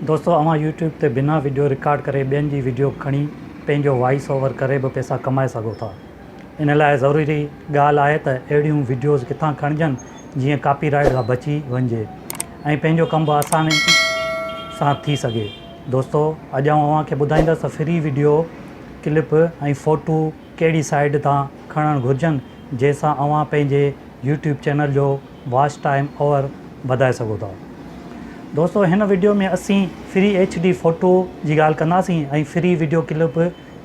دوستو اوهان يوٽيوب تي بنا وڊيو رڪارڊ ڪري ٻين جي وڊيو کڻي پنهنجو وائس اوور ڪري به پئسا ڪمائي سگهو ٿا. ان لاء ضروري ڳالهه آهي ته اهڙيون وڊيوز ڪٿان کڻجن جيئن ڪاپي رائيٽ کان بچي وڃجي ۽ پنهنجو ڪم به آساني سان ٿي سگهي. دوستو اڄ آئون اوهان کي ٻڌائيندس ته فري وڊيو ڪلپ ۽ فوٽو ڪهڙي سائيڊ تان کڻڻ گهرجن جنهن سان اوهان پنهنجي يوٽيوب چينل جو واچ ٽائيم اور وڌائي سگهو ٿا. دوستو هن وڊيو ۾ اسين فري ايڇ ڊي فوٽو جي ڳالهه ڪنداسين ۽ فري وڊيو ڪلپ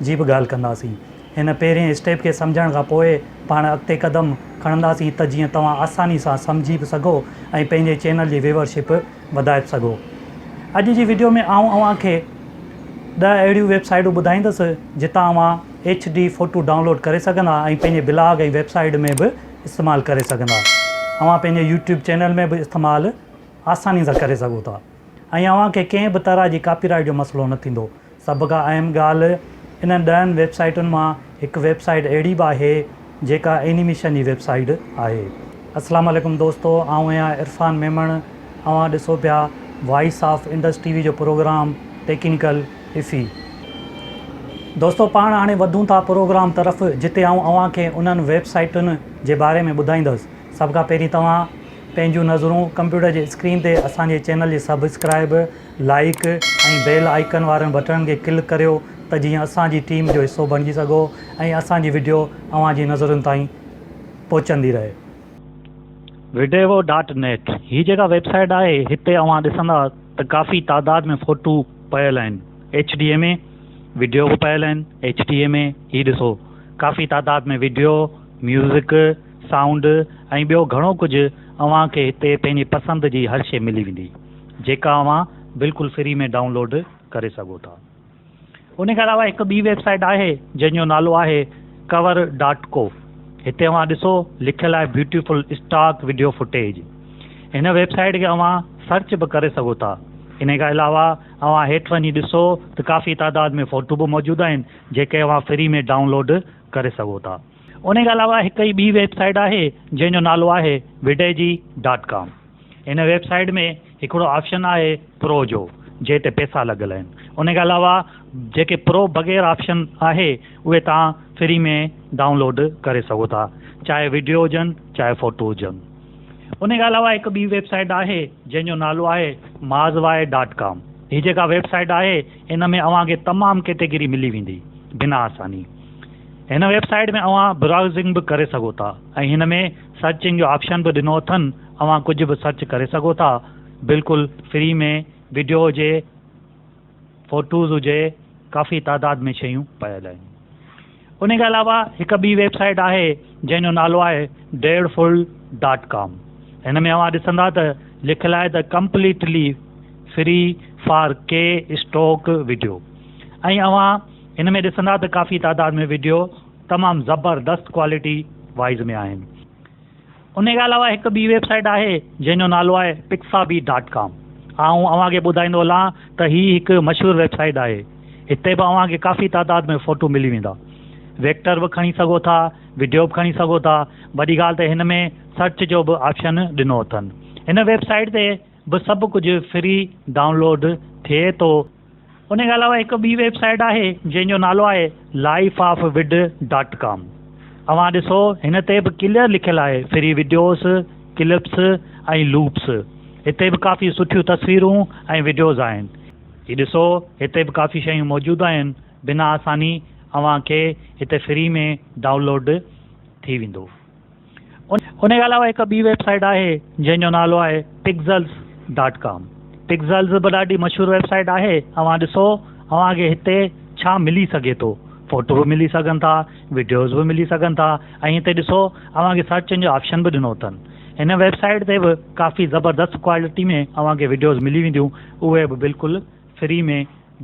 جي به ڳالهه ڪنداسين. هن پهرين اسٽيپ کي سمجهڻ کان پوء پاڻ اڳتي قدم کڻنداسين ته جيئن توهان آساني سان سمجهي به سگهو ۽ پنهنجي چينل جي ويورشپ وڌائي به سگهو. اڄ جي وڊيو ۾ آئون اوهان کي ڏهه اهڙيون ويب سائيٽون ٻڌائيندس جتان اوهان ايڇ ڊي فوٽو ڊائونلوڊ ڪري سگهندا ۽ پنهنجي بلاگ ۽ ويب سائيٽ ۾ به استعمال ڪري سگهندا. اوهان پنهنجي يوٽيوب چينل ۾ به استعمال آساني سان ڪري سگهو ٿا ۽ اوهان کي ڪنهن به طرح جي ڪاپي رائيٽ جو مسئلو نه ٿيندو. سڀ کان اهم ڳالهه انهن ڏهن ويب سائيٽن مان هڪ ويب سائيٽ اهڙي به آهي جيڪا اينيميشن جي ويب سائيٽ آهي. اسلام عليڪم دوستو آئون آهيان عرفان ميمڻ اوهان ڏسو پيا voice of Indus T V جو پروگرام ٽيڪنيڪل افي. دوستو پاڻ هاڻي وڌون ٿا پروگرام طرف جتي آئون اوهان کي انهن ويب سائيٽن جي باري ۾ ٻڌائيندس. سڀ کان پهرين توهان پنهنجون نظرون ڪمپيوٽر جي اسڪرين تي اسان جي چينل جي سبسڪرائب، لائيڪ ۽ بيل آئيڪن وارن بٽڻن کي ڪلڪ ڪريو ته جيئن اسان جي ٽيم جو حصو بڻجي سگهو ۽ اسان جي وڊيو اوهان جي نظرن تائين پهچندي رهي. وڊيو ڊاٽ نيٽ هي جيڪا ويب سائيٽ آهي هتي اوهان ڏسندا ته ڪافي تعداد ۾ فوٽو پيل آهن ايڇ ڊي ۾ وڊيو به پيل آهن ايڇ ڊي ۾ هي ڏسو ڪافي تعداد ۾ وڊيو ميوزڪ سائونڊ ۽ ٻيو گهڻو ڪجهه اوهان کي هتي پنهنجي پسند جي هر شي ملي ويندي جيڪا اوهان بلڪل فري ۾ ڊائونلوڊ ڪري سگهو ٿا. ان کان علاوه هڪ ٻي ويب سائيٽ آهي جنهن جو نالو آهي ڪور ڊاٽ ڪو هتي اوهان ڏسو لکيل آهي بيوٽيفل اسٽاڪ وڊيو فوٽيج هن ويب سائيٽ کي اوهان سرچ به ڪري سگهو ٿا ان کان علاوه اوهان هيٺ وڃي ڏسو ته ڪافي تعداد ۾ فوٽو به موجود آهن جيڪي اوهان فري ۾ ڊائونلوڊ ڪري سگهو ٿا ان کان علاوه هڪ ئي ٻي ويب سائيٽ آهي جنهن جو نالو آهي وڊيجي ڊاٽ ڪام هن ويب سائيٽ ۾ هڪڙو آپشن آهي پرو جو جنهن تي پئسا لڳل آهن ان کان علاوه جيڪي پرو بغير آپشن آهي اهي توهان فري ۾ ڊائونلوڊ ڪري سگهو ٿا چاهي وڊيو هجن چاهي فوٽو هجن ان کان علاوه هڪ ٻي ويب سائيٽ آهي جنهن جو نالو آهي ماز وائي ڊاٽ ڪام هي جيڪا ويب سائيٽ آهي ان ۾ اوهان کي تمام ڪيٽيگري ملي ويندي بنا آساني هن ويب سائيٽ ۾ اوهان برائوزنگ به ڪري سگهو ٿا ۽ هن ۾ سرچنگ جو آپشن به ڏنو اٿن اوهان ڪجهه به سرچ ڪري سگهو ٿا بلڪل فري ۾ وڊيو هجي فوٽوز هجي ڪافي تعداد ۾ شيون پيل آهن ان کان علاوه هڪ ٻي ويب سائيٽ آهي جنهن جو نالو آهي ڊيڙ فل ڊاٽ ڪام هن ۾ اوهان ڏسندا ته لکيل آهي ته completely free for key stock video ۽ اوهان هن ۾ ڏسندا ته ڪافي تعداد ۾ وڊيو تمام زبردست ڪوالٽي وائيز ۾ آهن. ان کان علاوه هڪ ٻي ويب سائيٽ آهي جنهن جو نالو آهي پڪسابي ڊاٽ ڪام. آئون اوهان کي ٻڌائيندو هلان ته هي هڪ مشهور ويب سائيٽ آهي. هتي به اوهان کي ڪافي تعداد ۾ فوٽو ملي ويندا. ويڪٽر به کڻي سگهو ٿا، وڊيو به کڻي سگهو ٿا. وڏي ڳالهه ته هن ۾ سرچ جو به آپشن ڏنو اٿن. هن ويب سائيٽ تي به سڀ ڪجهه فري ڊائونلوڊ ٿئي ٿو. ان کان علاوه هڪ ٻي ويب سائيٽ آهي جنهن جو نالو آهي life of vid dot com اوهان ڏسو هن تي به ڪليئر لکيل آهي فري وڊيوز ڪلپس ۽ لوپس هتي به ڪافي سٺيون تصويرون ۽ وڊيوز آهن. هي ڏسو هتي به ڪافي شيون موجود آهن بنا آساني اوهان کي هتي فري ۾ ڊائونلوڊ ٿي ويندو. ان کان علاوه هڪ ٻي ويب سائيٽ آهي جنهن جو نالو آهي پڪزلز ڊاٽ ڪام پڪزلز به ڏاڍي مشهور ويب سائيٽ آهي اوهان ڏسو اوهان کي هتي ڇا ملي سگهي ٿو فوٽو به ملي سگهن ٿا وڊيوز به ملي سگهن ٿا ۽ هتي ڏسو اوهان کي سرچ جو آپشن به ڏنو اٿن هن ويب سائيٽ تي به ڪافي زبردست ڪوالٽي ۾ اوهان کي وڊيوز ملي وينديون اهي به بلڪل فري ۾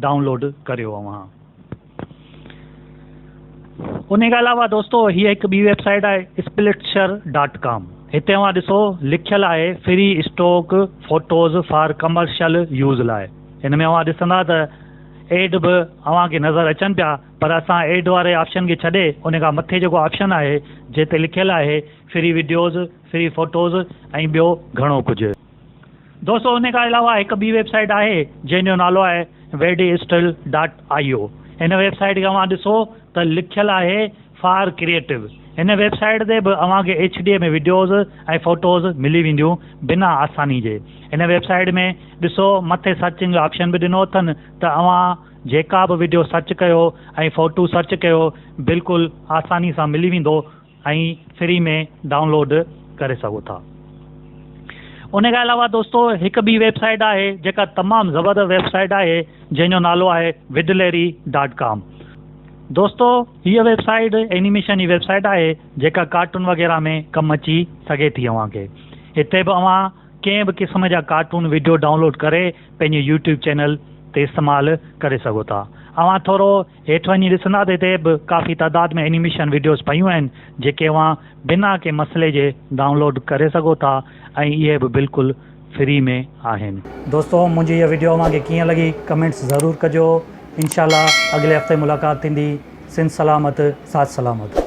ڊائونلوڊ ڪريو اوهان. انهي کان علاوه دوستو هي هڪ ٻي ويب سائيٽ آهي اسپلٽشر ڊاٽ ڪام هتي اوهان ڏسو لکيل آهي free stock photos for commercial use لاء هن ۾ اوهان ڏسندا ته ايڊ به اوهان کي نظر اچن پيا پر اسان ايڊ واري آپشن کي ڇڏي ان کان مٿي جيڪو آپشن آهي جنهن تي لکيل آهي فري وڊيوز فري فوٽوز ۽ ٻيو گهڻو ڪجهه. دوستو ان کان علاوه هڪ ٻي ويب سائيٽ آهي جنهن جو نالو آهي ويڊي اسٽل ڊاٽ آئي او هن ويب سائيٽ کي اوهان ڏسو ته لکيل آهي فار ڪريئيٽو هن ويب سائيٽ تي به اوهان کي ايڇ ڊي ۾ وڊيوز ۽ فوٽوز ملي وينديون بنا آساني جي هن ويب سائيٽ ۾ ڏسو مٿي سرچنگ جو آپشن به ڏنو اٿن ته اوهان جيڪا به وڊيو سرچ ڪيو ۽ فوٽو سرچ ڪيو بلڪل آساني سان ملي ويندو ۽ فري ۾ ڊائونلوڊ ڪري سگهو ٿا. ان کان علاوه دوستو هڪ ٻي ويب سائيٽ آهي جيڪا تمام زبردست ويب سائيٽ آهي جنهن جو نالو آهي وڊليري ڊاٽ ڪام دوستو هيء ويب سائيٽ اينيميشن جي ويب سائيٽ آهي جيڪا ڪارٽون وغيره ۾ ڪم اچي سگهي ٿي اوهان کي هتي به اوهان ڪنهن به قسم جا ڪارٽون وڊيو ڊائونلوڊ ڪري پنهنجي يوٽيوب چينل تي استعمال ڪري سگهو ٿا اوهان ٿورو هيٺ وڃي ڏسندا ته هتي به ڪافي تعداد ۾ اينيميشن وڊيوز پيون آهن جيڪي اوهان بنا ڪنهن مسئلي جي ڊائونلوڊ ڪري سگهو ٿا ۽ اهي به بلڪل فري ۾ آهن. دوستو منهنجي هيء وڊيو اوهان کي ڪيئن لڳي ڪمينٽس ضرور ڪجو انشاء الله اڳلي هفتي ملاقات ٿيندي سنڌ سلامت ساٿ سلامت.